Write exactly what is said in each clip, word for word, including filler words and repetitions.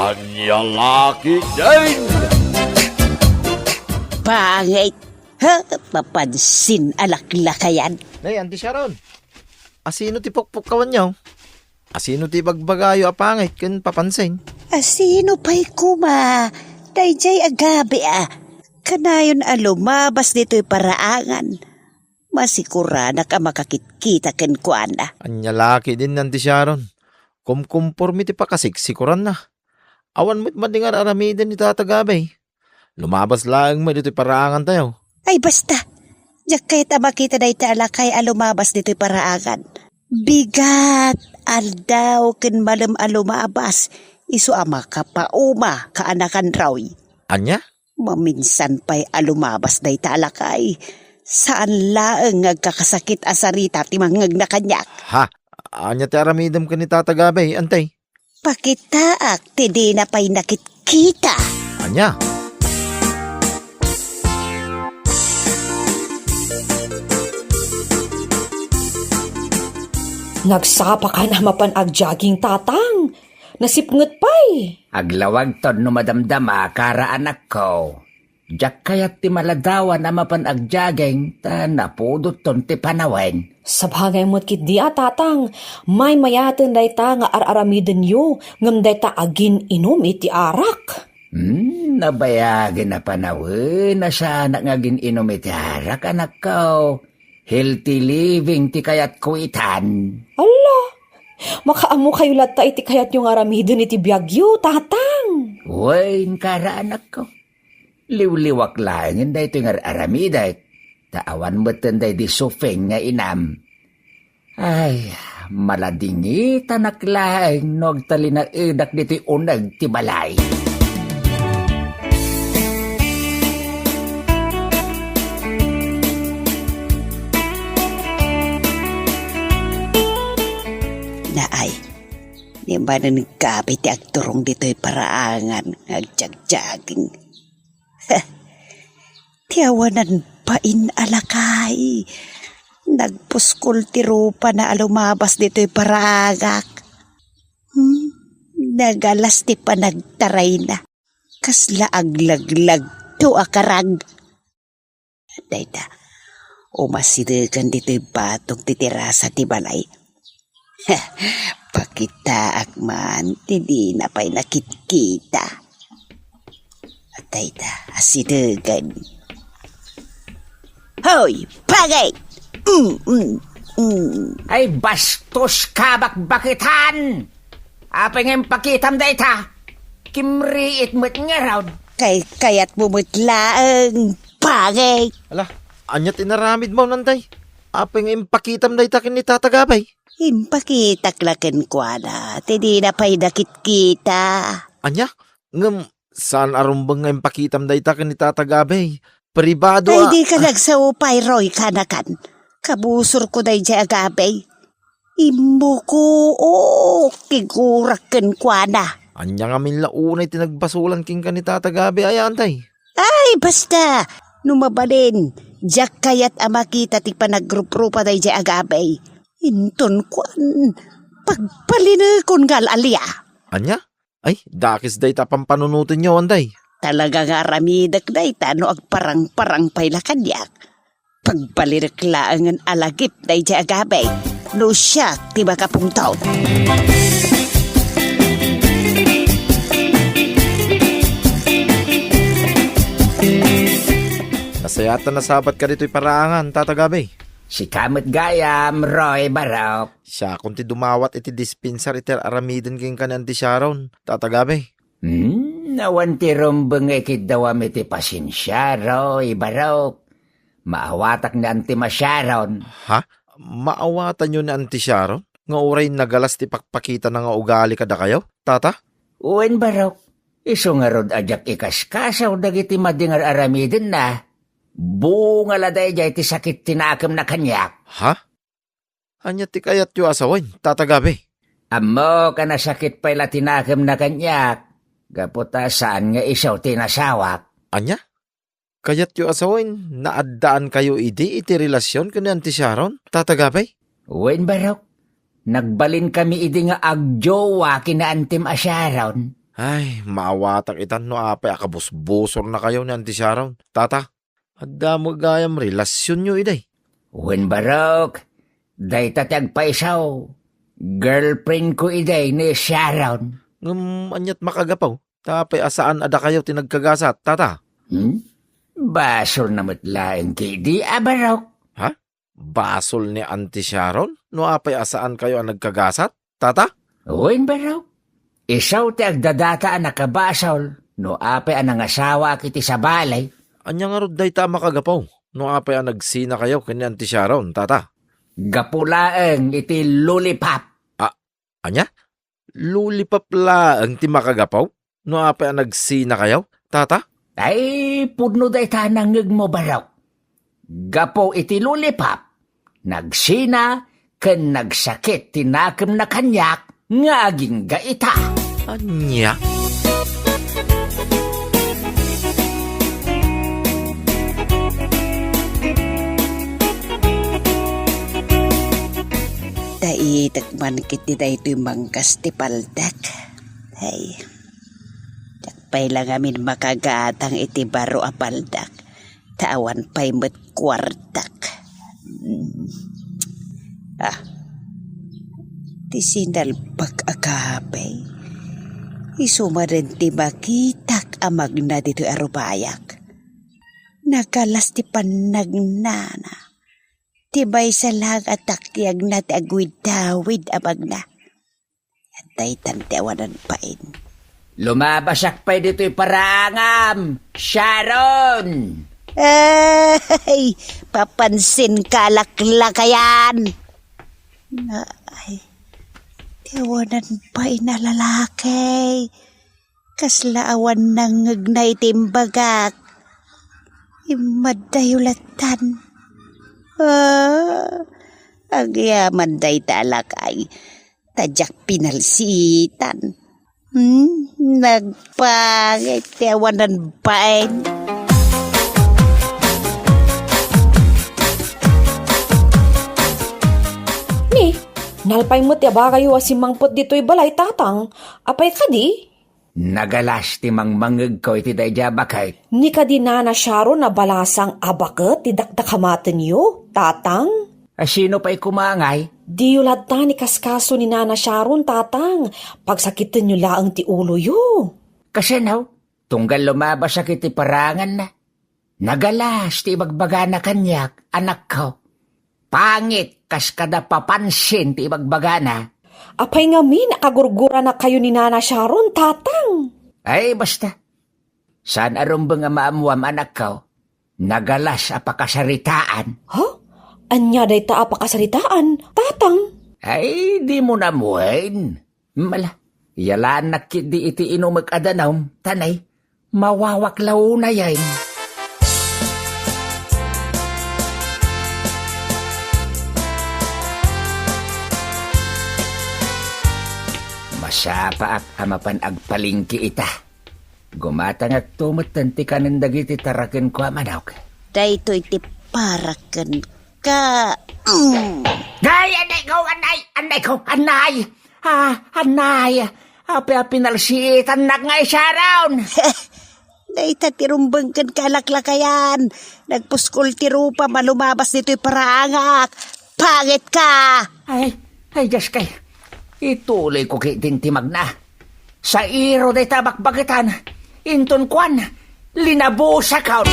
Ania la ketdin? Pangit! Ha? Papansin a laklakayan. Nay, Auntie Sharon, asino ti pukpukkawanyo? Asino ti ibagbagayo a pangit ken papansin? Asino pay koma? Daydiay a gabi a. Kanayon a lumabas ditoy paraangan. Masikuranak a makakitkita kenkuana. Ania la ketdin, Auntie Sharon? Kumkumporme ti pakasiksikuranna. Awan met madingar aramiden ni Tata Gabay. Lumabas laeng met ditoy paraangantayo. Ay, basta! Diak kayat a makita dayta a lakay a lumabas ditoy paraangan. Bigat, aldaw, ken malem a lumabas, isu a makapauma, kaanakan Roy. Ania? Maminsan pay a lumabas dayta a lakay. Saan laeng nga agkakasakit a sarita ti mangngegna kaniak. Ha? Ania ti aramidem ken ni Tata Gabay, Auntie? Pakitaak ti dina pay nakitkita. Ania? Nagsapa kan a mapan agjogging, Tatang. Nasipnget pay. Aglawagton no madamdama, kara anakko. Diak kayat ti maladawan a mapan agjogging ta napudotton ti panawen. Sabagay met ketdi a, Tatang, maymayaten dayta nga ar-aramidenyo ngem dayta agin-inum iti arak. Hmm, nabayagen a panawen a saanak nga agin-inum iti arak, anakko. Healthy living ti kayatko itan. Alla, makaammokayo latta iti kayatyo nga aramiden iti biagyo, Tatang. Wen, kara anakko. Liwliwak laengen daytoy nga ar-aramidek, ta awan metten daydi sufeng nga inam. Ay, maladingitanak laeng no agtalinaedak ditoy uneg ti balay. Naay, ni manen gabi ti agturong ditoy paraangan nga agjagjaging. Ti awanan bain a lakay. Nagpuskol ti rupana a lumabas ditoy paraangak. Hmm, nagalas ti panagtarayna. Kasla aglaglagto a karag. Dayta, umasidegen ditoy batog ti terasa ti balay. Pakitaak man ti dina pay nakitkita. Dayta, asidegen. Hoy, pagay! Mm, mm, mm. Ay, bastos ka, bakbakitan! Apay nga impakitam dayta? Kimriit met ngarud. Kay kayatmo met laeng, pagay! Ala, ania ti inaramidmo, Auntie? Apay nga impakitam dayta ken ni Tata Gabay? Impakitak la kenkuana, ti dina pay nakitkita. Ania? Ngem saan a rumbeng nga impakitam dayta ken ni Tata Gabay? Pribado a. Ay, dika nagsao pay, Roy, kanakan. Kabusorko daydiay a Gabay. Immuko, o, kigurak kenkuana. Ania ngamin la unay ti nagbasolan kenka ni Tata Gabay, Auntie? Ay, basta! No mabalin, diak kayat a makita ti panagruprupa daydiay a Gabay. Inton kuan, pagbalinekon nga al-alia. Ania? Ay, dakes dayta a pampanunotenyo, Auntie. Talaga nga aramidek dayta no agparang-parang pay la kaniak. Pagbalinek laengen a lagip daydiay a Gabay no siak ti makapungtot. Nasayaat a nasabatka ditoy paraangan, Tata Gabay. Sika met gayam, Roy Barok. Siakon ti dumawat iti dispensar iti aramiden kenka ni Auntie Sharon, Tata Gabay. Hmm, awan ti rumbeng nga ikiddawam iti pasensiam, Roy Barok. Maawatak ni Auntie Sharon. Ha? Maawatanyo ni Auntie Sharon? Nga uray nagalas ti pakpakitana nga ugali kadakayo, Tata? Wen, Barok. Isu ngarud a diak ikaskasaw dagiti madi nga ar-aramidenna. Bunga la daydiay ti sakit ti nakemna kaniak. Ha? Ania ti kayatyo a sawen, Tata Gabay? Ammok a nasakit pay la ti nakemna kaniak, gapu ta saan nga isu ti nasawak. Ania? Kayatyo a sawen, naaddaankayo idi iti relasion ken ni Auntie Sharon, Tata Gabay? Wen, Barok. Nagbalinkami idi nga agjowa ken ni Auntie Sharon. Ay, maawatak itan no apay a kabusbusornakayo ni Auntie Sharon, Tata. Adda met gayam relasionyo idi. Wen, Barok, dayta ti agpayso. Girlfriendko idi ni Sharon. Ngem aniat makagapu? Ta apay a saan a dakayo ti nagkagasat, Tata? Hmm? Basolna met laeng ketdi a, Barok. Ha? Basol ni Auntie Sharon no apay a saankayo a nagkagasat, Tata? Wen, Barok. Isu ti agdadata a nakabasol no apay a nangasawaak iti sabali. Ania ngarud dayta a makagapu no apay a nagsinakayo ken ni Auntie Sharon, Tata? Gapu laeng iti lollipop. A, ania? Lollipop laeng ti makagapu no apay a nagsinakayo, Tata? Ay, pudno dayta a nangngegmo, Barok. Gapu iti lollipop, nagsina ken nagsakit ti nakemna kaniak nga agingga ita. Ania? Daitek man ketdi daytoy mangkas ti paldak. Ay, diak pay la ngamin makagatang iti baro a paldak. Ta awan pay met kuartak. Hmm. Ah, ti sinalbag a kape. Isu manen ti makitak a magna ditoy a rubayak. Nagalas ti pannagnana. Ti maysa laeng a takyagna ti agwidawid a magna. Daytan ti awanan bain. Lumabasak pay ditoy paraangam, Sharon! Ay, papansin ka, laklakayan! Ay, ti awanan bain a lalaki. Kasla awan nangngegna iti imbagak. Immaddayo lattan. Ah, agyaman dayta a lakay. Ta diak pinalsiitan. Hmm, nagpangit ti awanan bain. Ni, nalpay met ti abakayo a simmangpet ditoy balay, Tatang. Apay kadi? Nagalas ti mangmangngegko iti daydiay a baket. Ni kadi Nana Sharon a balasang a baket ti dakdakamatenyo, Tatang? A, sino pay koma ngay? Diyo latta ni kaskaso ni Nana Sharon, Tatang. Pagsakitenyo laeng ti uloyo. Kasano? Tunggal lumabasak iti paraanganna. Nagalas ti ibagbagana kaniak, anakko. Pangit kas kada papansin ti ibagbagana. Apay ngamin a kagurguranakayo ni Nana Sharon, Tatang? Ay, basta. Saan a rumbeng a maammuam, anakko. Nagalas a pakasaritaan. Ha? Ania dayta a pakasaritaan, Tatang? Ay, dimo ammoen. Mala, yalaannak ketdi iti inumek a danum, ta nay, mawawak la unayen. Masapaak a mapan agpalengke ita. Gumatangakto metten ti kanen dagiti tarakenko a manok. Daytoy ti para kenka. Mm. Nay, annayko, annay, annayko, annay! Ah, annay! Apay a pinalsiitannak nga, Sharon? Dayta ti rumbeng kenka, laklakayan. Nagpuskol ti rupam a lumabas ditoy paraangak. Pangitka! Ay, ay, Diyos kay. Ituloyko ketdin ti magna. Sairo dayta a bakbaketan. Inton kuan, linabusakon.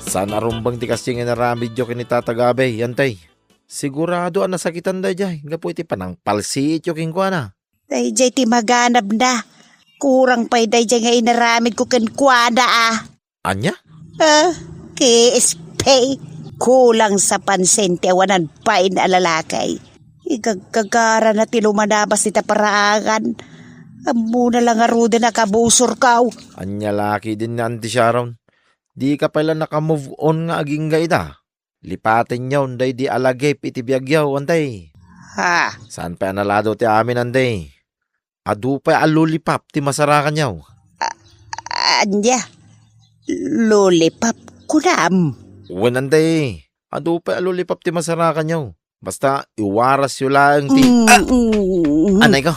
Saan a rumbeng ti kasdi nga inaramidyo ken ni Tata Gabey, Antay. Sigurado a nasakitan daydiay gapu iti panangpalsiityo kenkuana. Daydiay ti maganabna. Kurang pay daydiay nga inaramidko kenkuana, a. Ania? Ah, K S P. Kulang sa pansin ti awanan bain a lalaki. Igaggagarana ti lumanabas ita paraangan. Ammona la ngaruden a kabusorko. Ania la ketdin ni Auntie Sharon? Dika pay la naka-move on nga agingga ita? Lipatenyon daydi a lagip iti biagyo, Antay. Ha? Saan pay a nalado ti amin, Antay? Adu pay a lollipop ti masarakanyo. A-, ania? Lollipop, kunam. Wen, anday, adu pay a lollipop ti masarakanyo. Basta iwarasyo laeng ti— Mm, Ah! mm. Anay ko,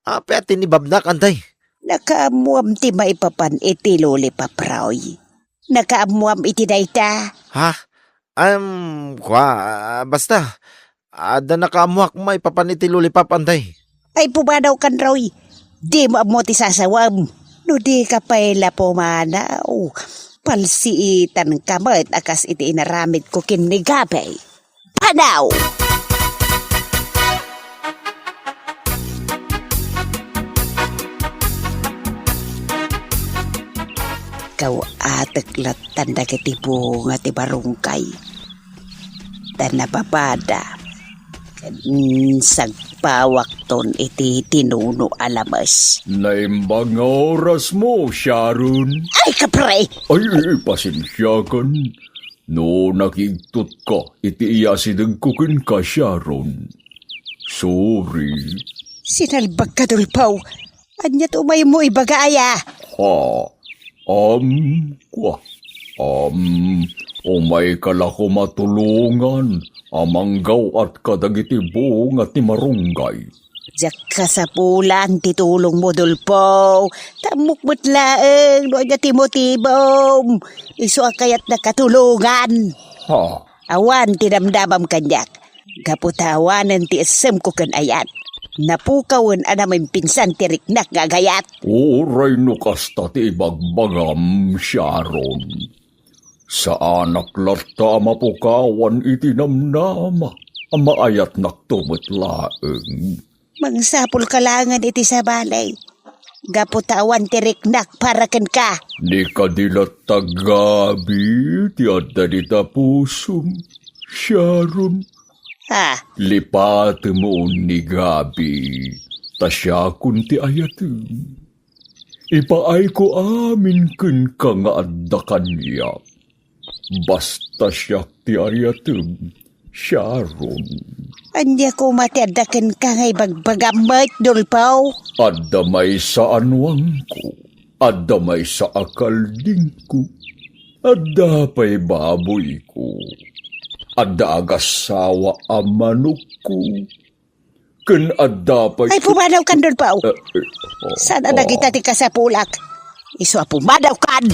apay a tinibabnak, anday? Nakaammoam ti maipapan iti lollipop, Roy. Nakaammoam iti dayta? Ha? Am, kua, ah, basta, adda nakaammoak maipapan iti lollipop, anday. Ay, pumanawkan, Roy. Dimo ammo ti sasawem. No dika pay la pumanaw, palsiitanka met a kas iti inaramidko ken ni Gabi. Panaw! Kaw-atek lattan dagiti bunga ti barungkay. Ta napapada, ken sagpawakton iti tinuno a lames. Naimbag nga orasmo, Sharon. Ay, kapre! Ay, ay, pasensiakan. No nakigtotka iti iyasidegko kenka, Sharon. Sorry. Sinalbagka, Dolpaw. Ania ti umaymo ibaga, aya? Ha? Am, kua. Am, umayka la koma tulongan a manggaw-at kadagiti bunga ti marunggay. Diak kasapulan ti tulongmo, Dolpaw. Ta ammok met laeng no ania ti motibom. Isu a kayatnaka tulongan. Ha? Awan ti damdamam kaniak. Gapu ta awanen ti essemko ken ayat. Napukawen a namimpinsan ti riknak nga agayat. Uray no kasta ti ibagbagam, Sharon. Saanak latta a mapukawan iti namnama a maayatnakto met laeng. Mangsapulka laengen iti sabali. Gapu ta awan ti riknak para kenka. Ni kadi latta Gabi ti adda dita pusom, Sharon. Ah. Lipatemon ni Gabi, ta siakon ti ayatem. Ipaayko amin kenka nga adda kaniak. Basta siak ti ayatem, Sharon. Ania koma ti adda kenka nga ibagbagam met, Dolpaw? Adda maysa a nuangko, adda maysa a kaldingko, adda pay baboyko, adda agassawa a manokko, ken adda pay— Ay, pumanawkan, Dolpaw. Eh, eh, oh, Saan a dagita ti kasapulak? Isu a pumanawkan!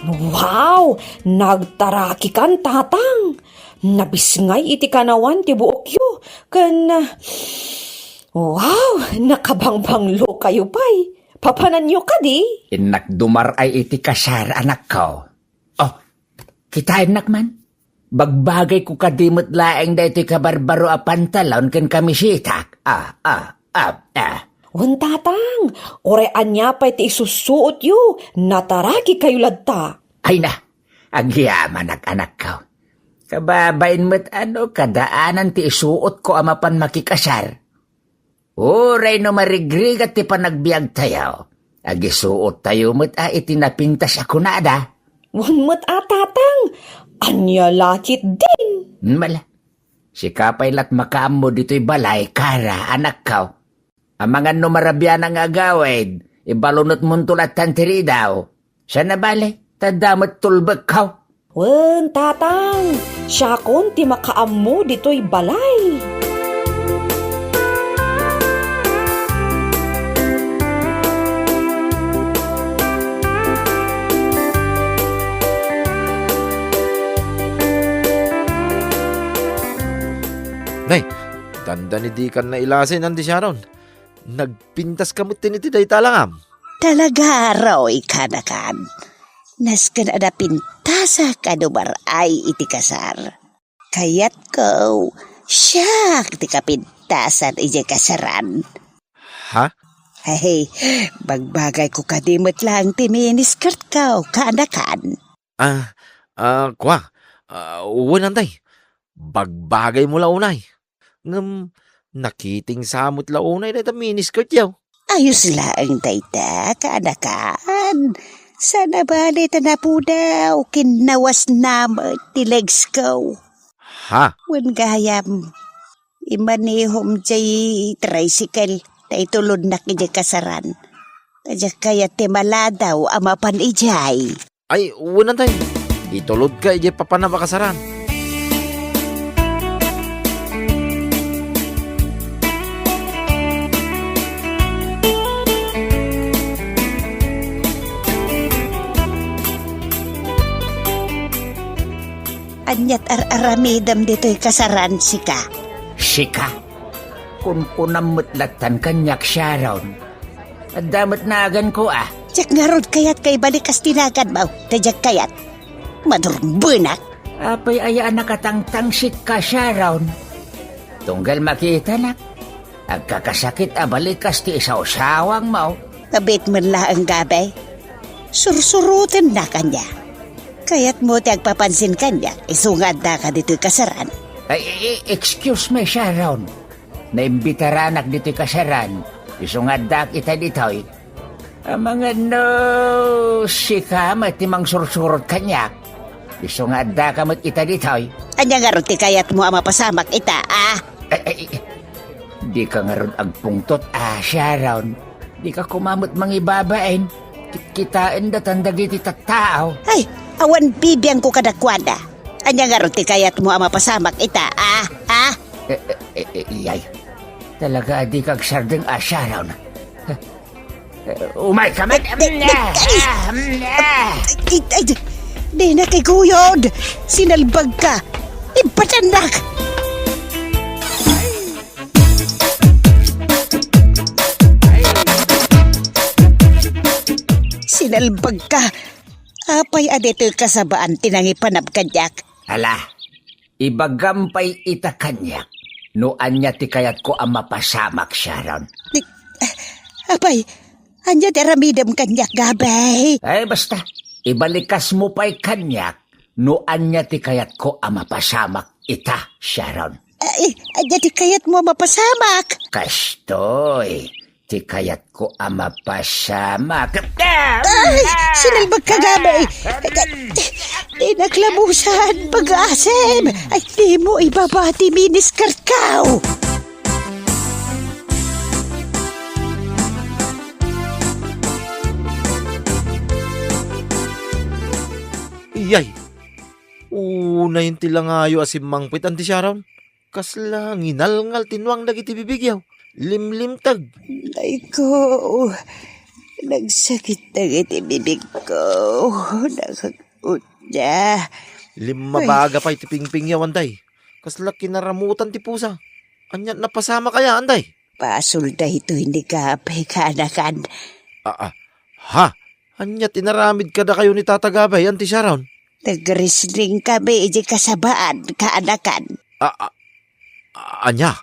Wow! Nagtarakikan, Tatang! Nabisngay iti kanawan ti buokyo, ken, wow, nakabangbanglokayo pay. Papananyo kadi? Innak dumar-ay iti kasar, anakko. Oh, kitaennak man. Bagbagayko kadi met laeng daytoy kabarbaro a pantalon ken kamisetak. Ah, ah, ah, ah. Wen, Tatang, uray ania pay ti isussuotyo, natarakikayo latta. Ay na, agyamanak, anakko. Kababain met a no kadaanan ti isuotko a mapan makikasar. Uray no marigrigat ti panagbiagtayo, agisuottayo met a iti napintas a kunada. Wen met a, Tatang, ania la ketdin? Mala, sika pay lat makaammo ditoy balay, kara, anakko. Amangan no marabianak nga agawid, ibalunotmonto lattan ti ridaw. Saan a bale, ta adda met tulbekko. Wen, Tatang, siakon ti makaammo ditoy balay. Nay, dandani dikan nailasin, Auntie Sharon. Nagpintaska met iti dayta a langam. Talaga, Roy, kanakan. Nasken a napintasak a dumar-ay iti kasar. Kayatko, siak ti kapintasan idiay kasaran. Ha? Ay, bagbagayko kadi met laeng ti miniskirtko, kanakan. Ah, ah, kua, ah, wen, Auntie. Bagbagaymo la unay. Ngem nakitingsa met la unay dayta miniskirtyo. Ayos laeng dayta, kaanakan. Saan a bale ta napudaw, kinawasna met ti legsko. Ha? Wen gayam, imanehom jay tricycle, ta itulodnak idiay kasaran. Ta diak kayat ti maladaw a mapan idiay. Ay, wen, Antay. Itulodka idiay papanam a kasaran. Aniat ar-aramidem ditoy kasaran, sika? Sika? Kunkunam met lattan kaniak, Sharon. Adda met naganko, a. Diak ngarud kayat nga ibalikas ti naganmo, ta diak kayat. Madurbenak. Apay aya a nakatangtangsikka, Sharon? Tunggal makitanak, agkakasakit a balikas ti isawsawangmo. Abitmo laeng, Gabay. Sursurotennak ania. Kayatmo ti agpapansin kaniak, isu nga addaka ditoy kasaran. Ay, i-, i-, excuse me, Sharon. Naimbitaranak ditoy kasaran, isu nga addaak ita ditoy. Amangan no sika met ti mangsursurot kaniak, isu nga addaka met ita ditoy. Ania ngarud ti kayatmo a mapasamak ita, a? Ay, ay, ay. Dika ngarud agpungtot, a, Sharon. Dika koma met mangibabain. Ki-, kitaen datan dagiti tattao. Ay, awan bibiangko kadakuada. Ania ngarud ti kayatmo a mapasamak ita, a? A? Eh, eh, eh, eh, iyay. Talaga a dika agsardeng a, Sharon. Eh, umayka met. Di, di, di, ay! Ah, ah. Ay, ay, di, dinak iguyod. Sinalbagka. Ibatannak. Sinalbagka. Apay a ditoy kasabaan ti nangipanam kaniak? Ala, ibagam pay ita kaniak no ania ti kayatko a mapasamak, Sharon. Di, apay, ania ti aramidem kaniak, Gabay? Ay, basta, ibalikasmo pay kaniak no ania ti kayatko a mapasamak ita, Sharon. Ay, ania ti kayatmo a mapasamak? Kastoy, ti kayatko a mapasamak. Ay, sinalbagka, Gabay. Dinak labusan, pag-asem. Ay, dimo ibaba ti miniskarko. Iyay, unay ti langayo a simmangpet, Anti Sharon. Kasla nginalngal ti nuang dagiti bibigyo. Limlimteg. Ay ko, nagsakit dagiti bibigko. Nakagutya. Limmabaga pay ti pingpingyaw, Anday. Kasla kinaramutan ti pusa. Ania, napasamak aya, Anday? Basol daytoy ni Gabay, kaanakan. Ah, ah. Ha? Ania ti inaramid kadakayo ni Tata Gabay, Anti Sharon? Nag-wrestling kami iti kasabaan, kaanakan. A-, a-, ania?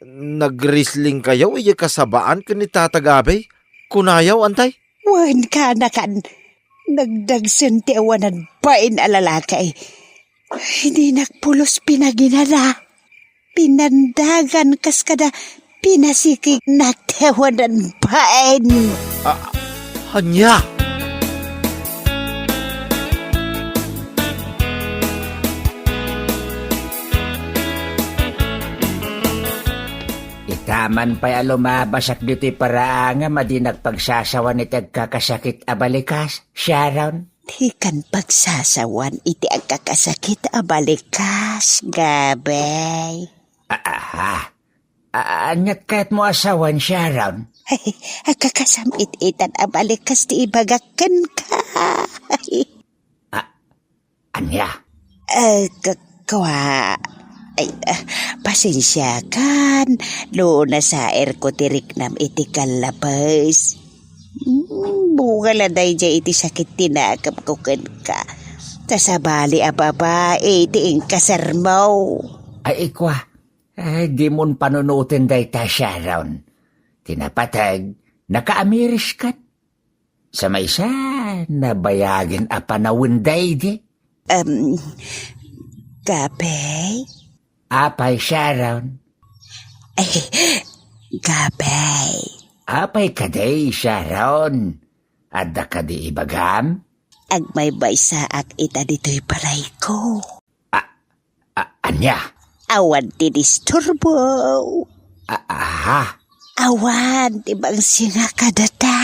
Nag-wrestling kayo iti kasabaan ken ni Tata Gabay? Kunayo, Antay? Wen, kaanakan. Nagdagsen ti awanan bain a lalaki. Dinak pulos pinaginana. Pinandagan kas kada pinasikig na tewanan bain. Ah, ania? Itaman pay a lumabasak ditoy paraangam a dinak pagsasawan iti agkakasakit a balikas, Sharon. Dikan pagsasawan iti agkakasakit a balikas, Gabay. A-, aha. A-, aniat kayatmo a sawan, Sharon? Ay, agkakasam-it-itan a balikas ti ibagak kenka. A-, ania? Eh, k-, kua, ay, ah, pasensiakan no nasaerko ti riknam iti kallapes. Hmm, bunga la daydiay iti sakit ti nakemko kenka. Ta sabali a babai ti inkasarmo. Ay, ikua, ay, dimon panunoten dayta, Sharon. Ti napateg, nakaamiriskan. Sa maysa, nabayagen a panawen daydi. Em, Gabay? Apay, Sharon? Ay, Gabay. Apay kadi, Sharon? Adda kadi ibagam? Agmaymaysaak ita ditoy balayko. A, a, ania? Awan ti disturbo. A, aha? Awan ti bangsinga kadata.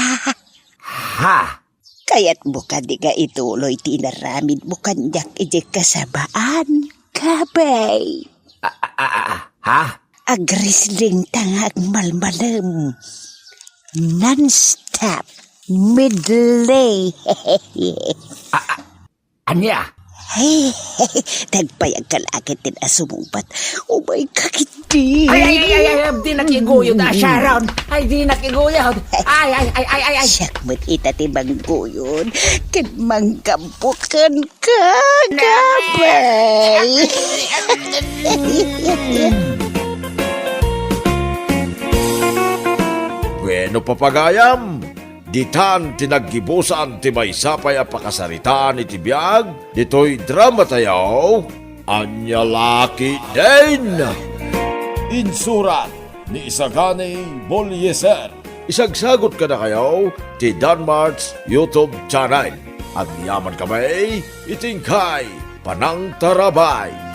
Ha? Kayatmo kadi nga ituloy ti inaramidmo kaniak idiay kasabaan, kabay? A, a, a, a, ha? Agrisling ta nga agmalmalem. Non-stop. Medley. A, a, ania? Ay, nagpayag ka la ket din a sumungbat. Umay ka ketdi. Ay, ay, ay, ay, ay, di nakiguyod, ah, Sharon. Ay, di nakiguyod. Ay, ay, ay, ay, ay, ay. Siak met ita ti mangguyod. Ket manggabuken ka, kabay. Bueno, papagayam, ditan ti naggibusan ti maysa pay a pakasaritaan iti biag ditoy dramatayo, Ania La Ketdin. Insurat ni Isagani Bolieser. Isagsagot kadakayo ti Danmart's YouTube channel. Agyaman kami iti inkay panangtarabay.